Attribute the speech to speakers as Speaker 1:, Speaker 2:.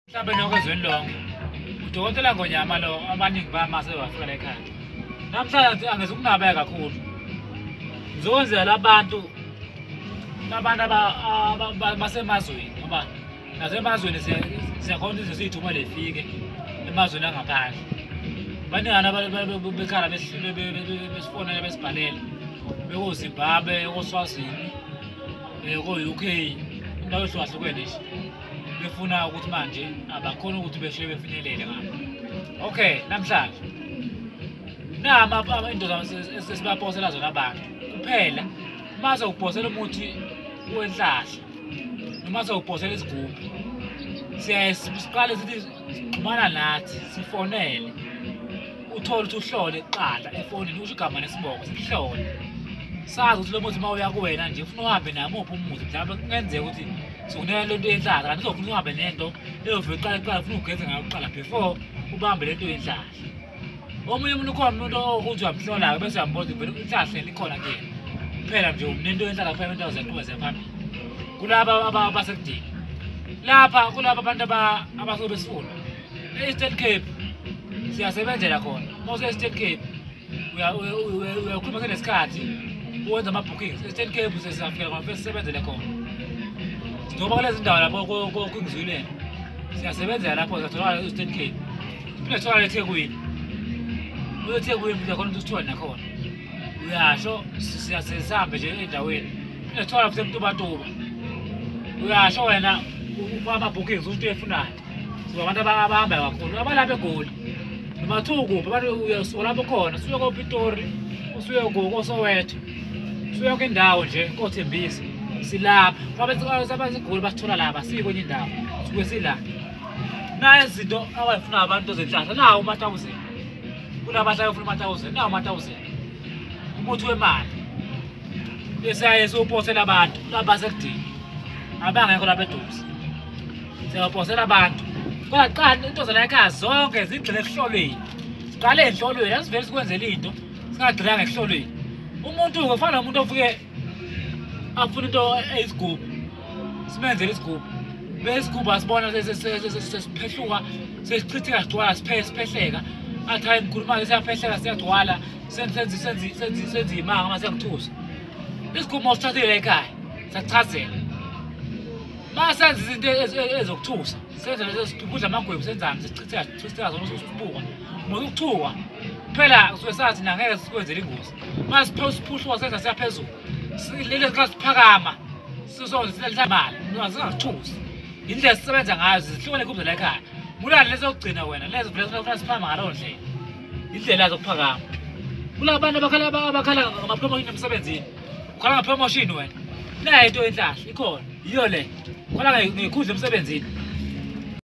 Speaker 1: Mhlawumbe nonke ezweni lonke. Udokotela Ngonyama lo abaningi bamase bafika la ekhaya. Namhlanje angizukunabeka kakhulu. Ngizokwenzela labantu basemazweni ngoba nasemazweni siyakhona ukuthi siyithumele ifike emazweni angaphandle. Baningana bekhala besifonela besibhalela beko-Zimbabwe, ko-Swazini, ko-UK, indawo ehlukahlukene nje. Befuna ukuthi manje abakhona ukuthi beshe befinyelele ngapha. Okay, namhlanje nama into esibaposela zona abantu kuphela uma sewuphosela umuthi wenhlahla noma sewuphosela isigubhu, siyaye siqale sithi xhumana nathi, sifonele, uthole ukuthi uhlole kuqala efonini, usho igama nesibongo, sikuhlole sazi ukuthi lo muthi uma uya kuwena nje ufuna uhambe namuphi umuthi. Mhlawumbe kungenzeka ukuthi sokunika le nto yenhlahla, kanti uzofuna uhambe nento eyovele kuqala kuqala, ufuna ugeze ngayo kuqala before ubambe le nto yenhlahla. Omunye umuntu ukhona umuntu okuthi uyamhlola-ke bese uyambona ukuthi vele inhlahla likhona kuyena kuphela nje unento yenhlahla kuphela, into ziyaqhubeka ziya phambili. Kulaba abasekudini lapha, kulaba abantu abasuke besifuna e-Eastern Cape siyasebenzela khona. Uma use-Eastern Cape uyakhuluma kunesikhathi uwenza ama-bookings. E-Eastern Cape siyafika khona fike sisebenzele khona, njengoba kulezi ndawo lapho ko-King siyasebenzela lapho, siyatholakala e-Eastern Cape. Siphinde sitholakale eThekwini, eThekwini futhi khona ukuthi usithole nakhona, uyasho sihambe nje endaweni. Phinde sithola futhi eMtubatuba, uyasho wena ufaka ama-bookings usho into oyifunayo. Siba abantu abahambayo kakhulu abalapha eGoli noma kuthiwa ukuphi, abantu uyasuka lapho khona usuye koPitori, usuye koSoweto, usuye yonke indawo nje koThembisa, silapha. AbaseGoli basithola lapha, siyi kwenye indawo, suke sila. Nayi izinto abayifunayo abantu ezenhlahla, nawo uma-thousand, kunabantu abafuna uma-thousand, nawo uma-thousand umuthi wemali esiyaye siwuposela abantu labasekudini abangekho lapha eduze, siyabaposela abantu. Kodwa qala into zala ekhaya zonke zigxile ekuhlolweni, siqale enhlolweni, asivele sikwenzele into singagxilanga ekuhlolweni. Umuntu-ke ufana nomuntu ofike afuna into eyisigubhu, simenzele isigubhu, bese isigubhu asibona sesiphehluka sesichitheka sigcwala siphehleka, athi hayi mkhulu manje siyaphehleka siyagcwala senze imanga mase siyakuthusa. Isigubhu uma usithathile ekhaya siyakuchazela, uma senza izinto ezokuthusa senze lezo sidubudla amagwebu senzani sesichitheka sichitheka zona usubuka uma ukuthuka phela kusuke sathi nangeke sikwenzele ingozi. Uma siphuhluka senza siyaphezulu lelo sikhathi siphakama sizosilethela imali singakuthusi. Indlela esisebenza ngayo zihlukene kubza la ekhaya, mulani lezo kugcina wena lezo vele sifuna siphakama ngaleyo ndlela, indlela zokuphakama. Kula bantu abakhala ngama-promotion emsebenzini, ukhala nge-promotion wena, nayo into yenhlahla ikhona, yiyo le ukhala ngekhudla emsebenzini.